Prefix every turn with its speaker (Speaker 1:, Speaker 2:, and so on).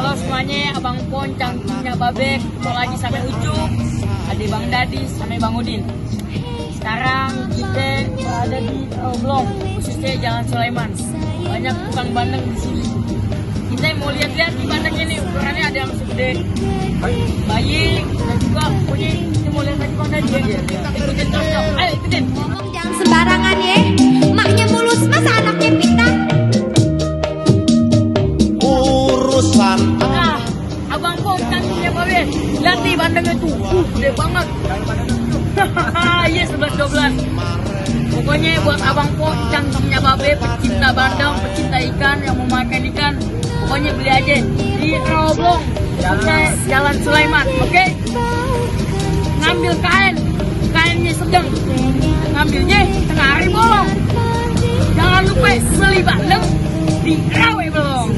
Speaker 1: Halo semuanya, Abang Pon, cangkingnya Babek, ketemu lagi sampai ujung. Ada Bang Dadis, sama Bang Udin. Sekarang kita berada di Blok, khususnya Jalan Sulaiman. Banyak tukang bandeng di sini. Kita mau lihat-lihat di bandengnya nih, ukurannya ada yang segede bayi, dan juga pokoknya kita mau lihat lagi Bang Dadis. Ikutin terus dong, ayo ikutin.
Speaker 2: Ngomong jangan sembarangan ya. Maknya mulus masa anaknya pintar.
Speaker 1: Nah, Abang Pon, cangkingnya Babek. Lihat nih bandengnya tuh, gede banget. Iya 11-12. Pokoknya buat Abang Pon, cangkingnya Babek, pecinta bandeng, pecinta ikan, yang mau makan ikan, pokoknya beli aja di Roblong, Jalan Sulaiman, oke? Ngambil kainnya sedang, ngambilnya tengah hari bolong. Jangan lupa beli bandeng di Rawe Belong.